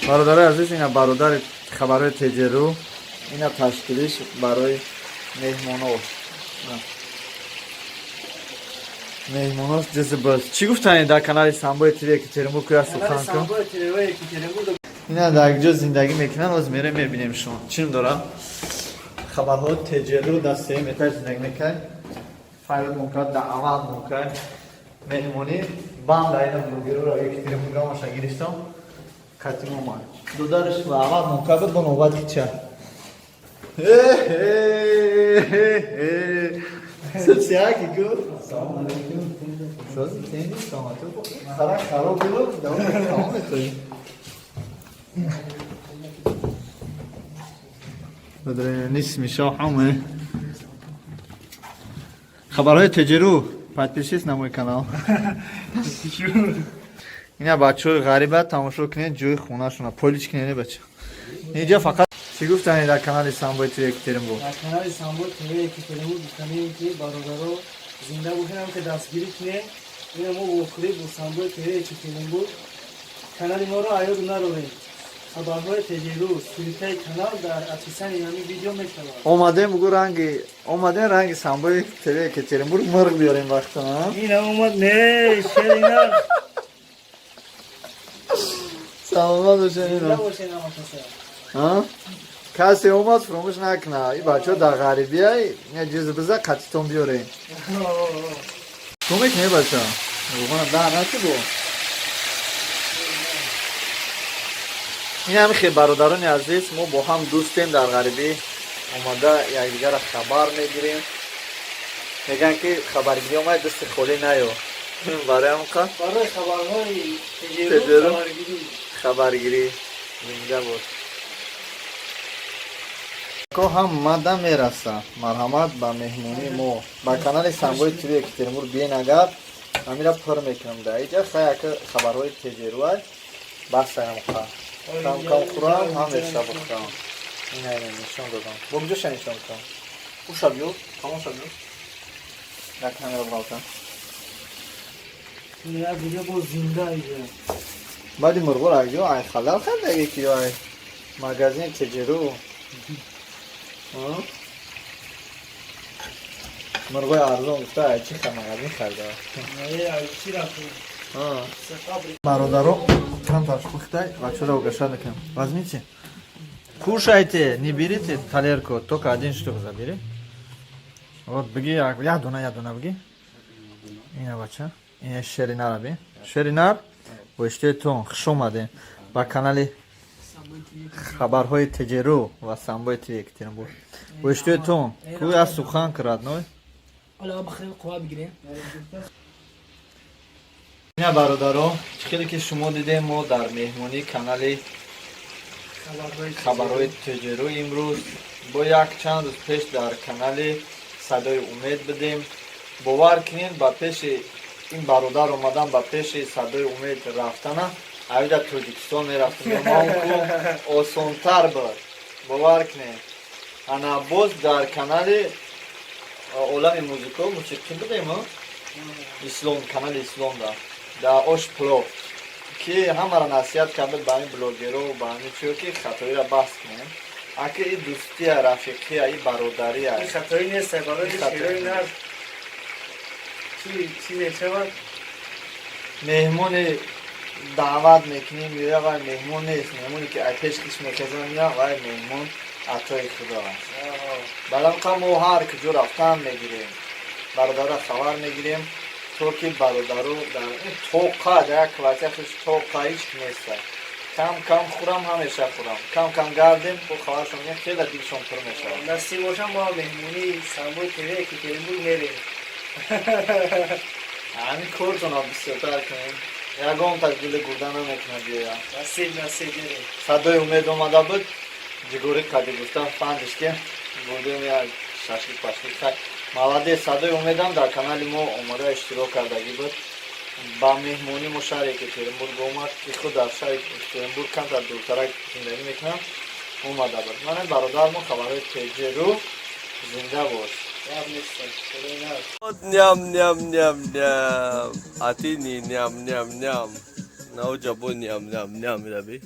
Бародарои азиз, ина бародари хабарҳои Теҷеру, ина ташкилиш барои меҳмоно. Меҳмоно ҷизб. Чӣ гуфтанӣ дар канали Самбои ТВ Екатеринбург, куя сухан кун. Самбои ТВ Екатеринбург. Ина дар як ҷо зиндагӣ мекунанд, оз мерем, мебинем шумо. Чим дорам? Хабарҳои Теҷеру дар сеюм этаж зиндагӣ мекунанд. Файрод мумкин, даъват мумкин. Меҳмонӣ банда ина блогерро Екатеринбург ҳамаша гирифтам. Катим омад. Додараш ва аввал мумкин буд, бо навбат хича. Э. Социаки ку. Салом алейкум. Сози тенди саломатӣ. Хара хароб буд, давом тамом метои. Нист миша ҳаме. Хабарҳои Теҷеру, подпишись на мой канал. Ина бачаҳои ғариба тамошо кунед, ҷои хонашона полич кунед, бача. Инҷа фақат чӣ гуфтанӣ дар канали Самбои ТВ Екатеринбург? Дар канали Самбои ТВ Екатеринбург гуфтанем, ки бародаро, зинда бошем, ки дастгирӣ кунем. Ина мо вохӯрӣ бо Самбои ТВ Екатеринбург. Канали моро аёд нарорем. Хабарҳои Теҷеру, ссылка и канал дар описании ҳамин видео мешавад. Омадем, бугу, ранги омадем, ранги Самбои ТВ Екатеринбург мурғ биёрем вақта. Ина омад, не, шерина. Саломат бошед. Зинда Ина. бошед ҳама каса. А? Касе омад, фуромӯш накуна. И бачаҳо дар ғарибия я ҷиз биза қатитон биёрем. Ту мекунӣ, бача? Руғана дар начи бо. Ин ҳами хел, бародарони азиз, мо бо ҳам дӯстем, дар ғарибӣ омада якдигарро хабар мегирем. Мегӯянд, ки хабаргирӣ омад, дасти холӣ наё. Барои ҳамқа Барои хабарҳои Теҷеру. Теҷеру хабаргирӣ. Хабаргирӣ зинда бод. Ко ҳамада мераса. Марҳамат ба меҳмонии мо. Ба канали Самбои ТВ Екатеринбург биен, агар ҳамира пур мекунам да. Иҷа хай ака хабарҳои Теҷеруай басаямқа. Кам кам хӯрам, ҳамеша бихӯрам. Ина, ина нишон додам. Бо куҷоша нишон кунам? Уша биё, тамоша биё. Як камера бғалтам. Як видео бо зинда иҷа. Баъди мурғур ай ё ай халал хардаги ки ё ай магазин Теҷеру. А? Мурғои арзон гуфта, ай чи магазин харда. Не, ай чи рафтем? А. Бародаро, камтар пухтай, бачаро угощать мекунем. Возьмите. Кушайте, не берите тарелку, только один штук забери. Вот, бигӣ, як дона, як дона бигӣ. Ина бача, ина шеринара би. Шеринар, бо иштиҳоятон хуш омадем ба канали хабарҳои Теҷеру ва Самбои ТВ Екатеринбург. Бо иштиҳоятон, ку аз сухан ки, родной. ҳола бахрем, қува бигирем. Ина бародаро, чӣ хеле ки шумо дидем, мо дар меҳмонии канали хабарҳои Теҷеру имрӯз, бо як чанд рӯз пеш дар канали Садои Умед будем. Бовар кунед, ба пеши ин бародар омадан, ба пеши Садои Умед рафтана авида Тоҷикистон мерафтем, ку осонтар буд, бовар кунед. Ана боз дар канали Олами музико мусиқӣ будем, Ислом, канали Исломда дар ош плов, ки ҳамаро насиҳат кард ба ҳамин блогеро, ба ҳамин чиё, ки хатоиро баҳс кунем. Аки и дӯстия, рафиқия, и бародария. Ин хатоӣ нест, барои шерои нар чи чӣ мешавад? Меҳмони даъват мекунем, ё вай меҳмон нест, меҳмоне ки пеш хиш меказам, я вай меҳмон атои худо аст. Баламқа мо ҳар куҷо рафтан мегирем, бародаро хабар мегирем, то ки бародаро дар тоқа, дар як квартира хиш тоқа ҳеч неста. Кам кам хӯрам, ҳамеша хӯрам, кам кам гардем, бо хабаршон мегирем, хеле дилшон пур мешавад. Насиб бошам, мо меҳмонии Самбои ТВ Екатеринбург мерем. Ҳамин кортонро бисёртар кунем, ягон гули гурда намекунад биёя. Насиб, насиб, мерем. Садои Умед омада буд, ҷигори қади гуфтам, фандиш ки бурдем як шашлик пашлик. Хай, молодец, Садои Умедам дар канали мо омада иштирок кардагӣ буд. Ба меҳмонӣ мо шаҳри Екатеринбург омад, ки худ дар шаҳри Екатеринбург камтар дуртарак зиндагӣ мекунам, омада буд. Мана бародармо, хабарҳои Теҷеру, зинда бош. Ням ням ням ням. Атини ням ням ням. Науҷа бо ням ням ням мираби.